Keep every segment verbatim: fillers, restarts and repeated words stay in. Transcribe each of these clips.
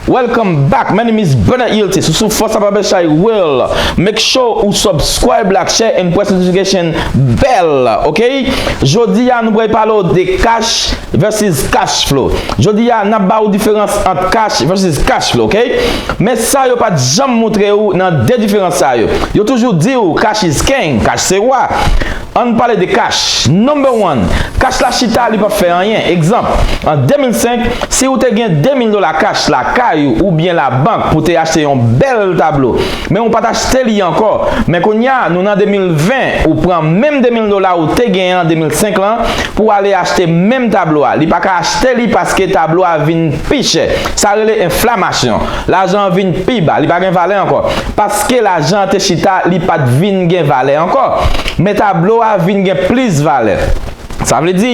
Welcome back. My name is Bernard Yiltis. Ou sou Fòs a Papa Chay Will. Make sure ou subscribe, like, share, and press notification bell, ok? Jodi a, nou pral pale w de cash versus cash flow. Jodi a, n ap ba ou diferans ant cash versus cash flow, ok? Men sa yo pa t janm montre ou nan de diferans sa yo. Yo toujou di ou cash is king, cash se wa. Ann pale de cash. Number one, cash la chita, li p ap fè anyen. Egzanp, an de mil senk, si ou te gen de mil dola cash lakay ou oubyen labank pou te achte yon bèl tablo, men ou pa t achte li ankò. Men kounye a, nou nan de mil ven, ou pran menm de mil dola ou te genyen an de mil senk lan pou w ale achte menm tablo a. Li pa ka achte li paske tablo a vin pi chè. Sa rele enflamasyon. Lajan an vin pi ba, li pa gen valè ankò. Paske lajan an te chita, li pa t vin gen valè ankò. Men tablo a vin gen plis valè. Sa vle di,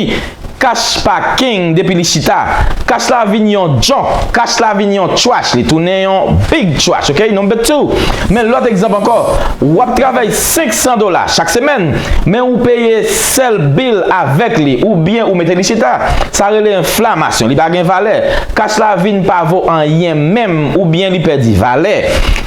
cash pa king depi li chita. Cash la vin yon junk, cash la vin yon trash, li tounen yon big trash, ok? Number two. Men lòt egzanp ankò, w ap travay senk san dola chak semèn, men ou peye sèl bill avèk li, oubyen ou mete li chita. Sa rele enflamasyon, li pa gen valè. Cash la vin pa vo anyen menm, oubyen li pèdi valè.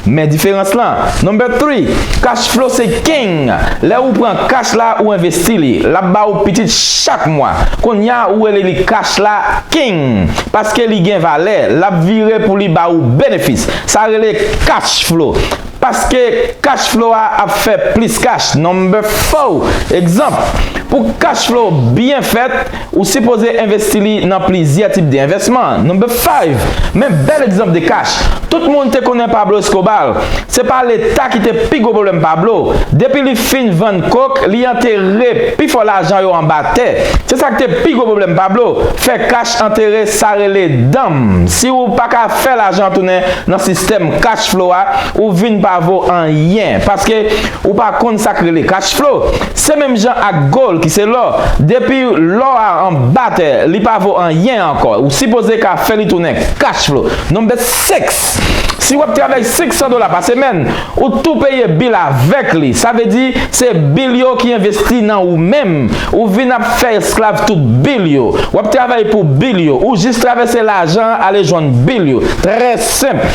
Men diferans lan. Number three, cash flow se king. Lè ou pran cash la, ou envesti li. L ap ba ou pitit chak mwa. Kounye a, ou rele li cash la king. Paske li gen valè, l ap vire pou li ba ou benefis. Sa rele cash flow. Paske cash flow a ap fè plis cash. Number four, egzanp, pou cash flow byen fèt, ou sipoze envesti li nan plizyè tip de envèsman. Number five, men bèl egzanp de cash. Tout moun te konnen Pablo Escobar. Se pa Leta ki te pi gwo pwoblèm Pablo. Depi li fin vann kok, li antere pifò lajan yo anba tè. Se sa k te pi gwo pwoblèm Pablo. Fè cash antere, sa rele danm. Si ou pa ka fè lajan tounen nan sistèm cash flow a, ou vin pa vo anyen. Paske ou pa konn sa k rele cash flow. Se menm jan ak gold ki se lò. Depi lò a anba tè, li pa vo anyen ankò. Ou sipoze ka fè li tounen cash flow. Number six. Si w ap travay senk san dola pa semèn, ou tou peye bill avèk li. Sa vle di, se bill yo ki envesti nan ou menm. Ou vin ap fè esklav tout bill yo. W ap travay pou bill yo. Ou jis travèse lajan an ale jwenn bill yo. Trè senp.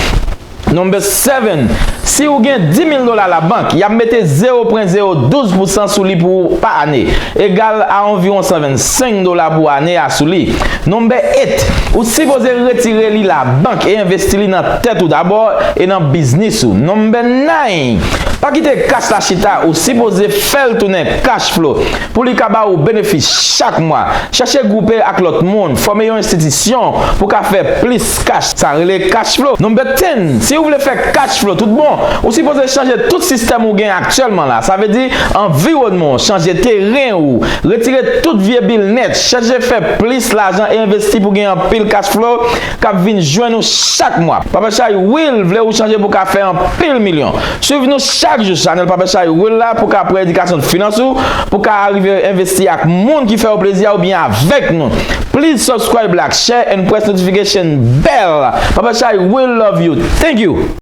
Number seven. Si ou gen dis mil dola labank, y ap mete zewo pwen zewo douz pousan sou li pou ou pa ane, egal a anviwon san vennsenk dola pou ane a sou li. Number eight. Ou sipoze retire li labank e envesti li nan tèt ou dabò e nan biznis ou. Number nine. Pa kite cash la chita, ou sipoze fè l tounen cash flow pou li ka ba ou benefis chak mwa. Chèche gwoupe ak lòt moun, fòme yon enstitisyon pou ka fè plis cash. Sa rele cash flow. Number ten, si ou vle fè cash flow tout bon, ou sipoze chanje tout sistèm ou gen aktyèlman la. Sa vle di anviwònman w, chanje teren ou, retire tout vye bill nèt, chèche fè plis lajan e envesti pou gen anpil cash flow k ap vin jwenn ou chak mwa. Papa Chay Will vle ou chanje pou ka fè anpil milyon. Swiv nou chak jou, chanèl Papa Chay Will la, pou ka pran edikasyon finans ou, pou ka rive envesti ak moun ki fè w plezi a oubyen avèk nou. Please subscribe, like, share and press notification bell. Papa Chay will love you. Thank you.